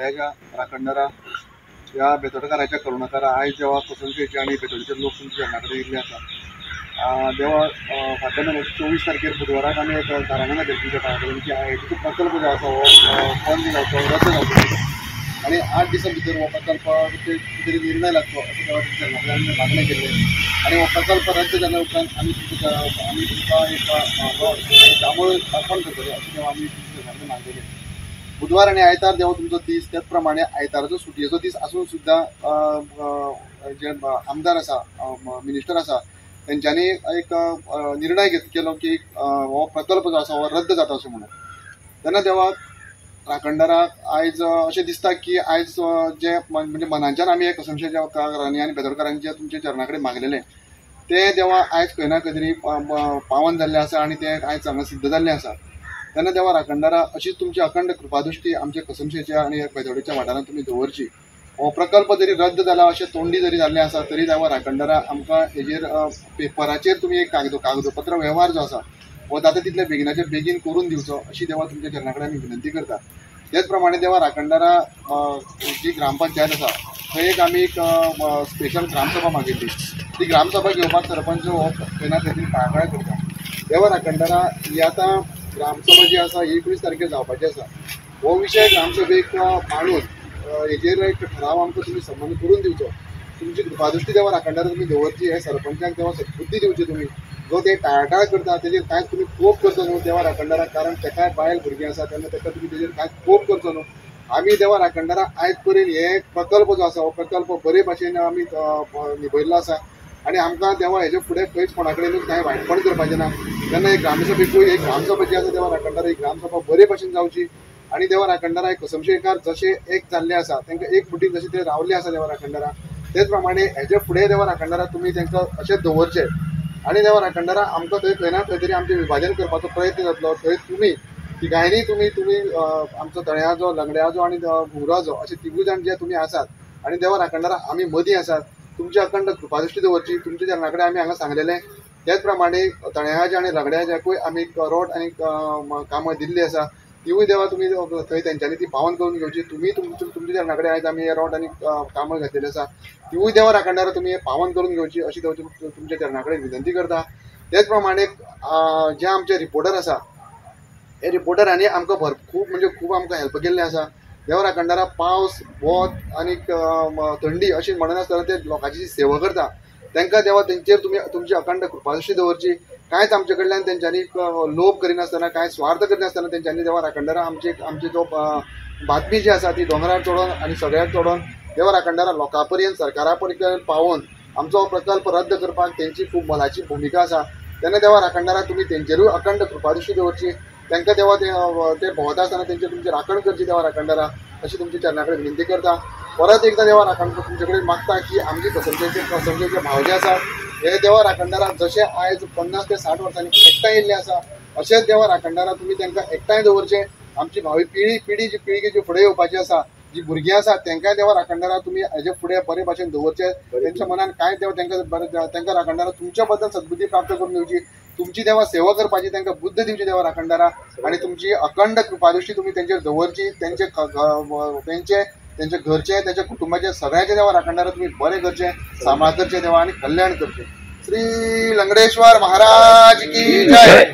लंगड्याच्या राखणदारा ह्या बेतोडकाराच्या करुणाकारा आयज देवा कसमशेचे आनी बेतोडचे लोक तुमच्या चरणा कडेन येयल्ले आसा। देवा फाटल्या म्हयन्याच्या 24 तारखेर बुधवाराक आमी एक गाराणें घातलें तुमच्या पांया कडेन की आयआयटीचो प्रकल्प जो आसा हो बंद जावचो, रद्द जावचो आनी 8 दिसां भितर हो प्रकल्प तरी निर्णय लागचो अशें देवा तुमच्या चरणा कडेन आमी मागणें केल्लें आनी हो प्रकल्प रद्द जाल्या उपरांत आमी तुमकां एक जांबळ अर्पण करतले अशें देवा आमी तुमच्या चरणा कडेन मागलेलें। बुधवार आनी आयतार देवा तुमचो दीस, त्याच प्रमाणे आयताराचो सुटयेचो दीस आसून सुद्दां जे आमदार आसा, मिनिस्टर आसा, तेंच्यांनी एक निर्णय केलो की हो प्रकल्प जो आसा हो रद्द जाता अशें म्हणून। तेन्ना देवा राखणदाराक आयज अशें दिसता की आयज जे म्हणजे मनांच्यान आमी एक कसमशेच्या कारांनी आनी बेतोडकारांनी जे तुमच्या चरणा कडेन मागलेलें तें देवा आयज खंय ना खंय तरी पावन जाल्लें आसा आनी तें आयज हांगा सिद्ध जाल्लें आसा। तेन्ना देवा राखणदारा अशीच तुमची अखंड कृपादृश्टी आमच्या कसमशेच्या आनी बेतोडेच्या वाठारांत तुमी दवरची। हो प्रकल्प जरी रद्द जाला अशें तोंडी जरी जाल्लें आसा तरी देवा राखणदारा आमकां हेजेर पेपराचेर तुमी एक कागदपत्र वेव्हार जो आसा हो जाता तितले बेगिनाचे बेगीन करून दिवचो अशी देवा तुमच्या चरणा कडेन आमी विनंती करता। तेच प्रमाणे देवा राखणदारा जी ग्रामपंचायत आसा थंय एक आमी एक स्पेशल ग्रामसभा मागिल्ली, ती ग्रामसभा घेवपाक सरपंच हो खंय ना खंय तरी टाळाटाळ करता। देवा राखणदारा ही आतां ग्रामसभा जी आसा 21 तारखेर जावपाची आसा, हो विशय ग्रामसभेक मांडून हेजेर एक ठराव आमकां तुमी संबंद करून दिवचो। तुमची कृपादृश्टी देवा राखणदारा तुमी दवरची, हे सरपंचाक देवा सद्बुद्धी दिवची। तुमी जो ते टाळाटाळ करता तेजेर कांयच तुमी कोप करचो न्हू देवा राखणदारा, कारण तेकाय बायल भुरगीं आसा तेन्ना तेका तुमी तेजेर कांयच कोप करचो न्हू। आमी देवा राखणदारा आयज पर्यंत हे प्रकल्प जो आसा हो प्रकल्प बरे भाशेन आमी निभयल्लो आसा आनी आमकां देवा हेजे फुडें खंयच कोणा कडेनूच कांय वायटपण करपाचें ना। तेन्ना एक ग्रामसभेकूय एक ग्रामसभा जी आसा देवा राखणदारा ही ग्रामसभा बरे भाशेन जावची आनी देवा राखणदारा एक कसमशेकार जशे एक जाल्ले आसा तांकां एक मुठीन जशे ते रावल्ले आसा देवा राखणदारा तेच प्रमाणे हेजे फुडें देवा राखणदारा तुमी तांकां अशेंच दवरचे आनी देवा राखणदारा आमकां थंय खंय ना खंय तरी आमचें विभाजन करपाचो प्रयत्न जातलो। थंय तुमी तिगांयनी तुमी तुमी आमचो तळ्याचो, लंगड्याचो आनी घुंवराचो अशे तिगूय जाण जे तुमी आसात आनी देवा राखणदारा आमी मदीं आसात, तुमची अखंड कृपादृश्टी दवरची। तुमच्या चरणा कडेन आमी हांगा सांगलेलें त्याच प्रमाणे तळ्याच्या आनी लंगड्याच्याकूय आमी रोड आनी कामां दिल्ली आसा तिवूय देवा तुमी थंय तेंच्यांनी ती पावन करून घेवची। तुमी तुमच्या चरणा कडेन आयज आमी हे रोड आनी कामां घातलेली आसा तिवूय देवा राखणदारा तुमी पावन करून घेवची अशी देव तुमच्या चरणा कडेन विनंती करता। तेच प्रमाणे जे आमचे रिपोर्टर आसा हे रिपोर्टरांनी आमकां खूब म्हणजे खूब आमकां हेल्प केल्लें आसा। देवा राखणदारा पावस, वत आनी थंडी अशी म्हणनासतना ते लोकांची सेवा करता तांकां देवा तेंचेर तुमी तुमची अखंड कृपादृश्टी दवरची। कांयच आमचे कडल्यान तेंच्यांनी लोभ करिनासतना, कांय स्वार्थ करिनासतना तेंच्यांनी देवा राखणदारा आमचे आमची जो बातमी जी आसा ती दोंगरार चडोन आनी सगळ्याक चडोन देवा राखणदारा लोकां पर्यंत, सरकारा पर्यंत पावोवन आमचो प्रकल्प रद्द करपाक तेंची खूब मोलाची भुमिका आसा। तेन्ना देवा राखणदारा तुमी तेंचेरूय अखंड कृपादृश्टी दवरची। तांकां देवा ते भोंवता आसतना तेंचेर तुमची राखण करची देवा राखणदारा अशी तुमच्या चरणा कडेन विनंती करता। परत एकदां देवा राखण तुमचे कडेन मागता की आमचे कसमशेचे भाव जे आसा हे देवा राखणदारा जशे आयज 50 ते 60 वर्सांनी एकठांय येयल्ले आसा अशेंच देवा राखणदारा तुमी तांकां एकठांय दवरचें। आमची भावी पिळगी जी पिळगी जी फुडें येवपाची आसा, जी भुरगीं आसा तांकांय देवा राखणदारा तुमी हेजे फुडें बरे भाशेन दवरचें। तेंच्या मनान कांय देव तांकां राखणदारा तुमच्या बद्दल सद्बुद्धी प्राप्त करून दिवची, तुमची देवा सेवा करपाची तांकां बुद्ध दिवची देवा राखणदारा आनी तुमची अखंड कृपादृश्टी तुमी तेंचेर दवरची। तेंचे तेंचे तेंचे घरचे, तेंच्या कुटुंबाचे सगळ्यांचे देवा राखणदारा तुमी बरें करचें, सांबाळ करचें देवा आनी कल्याण करचें। श्री लंगडेश्वर महाराज की जय।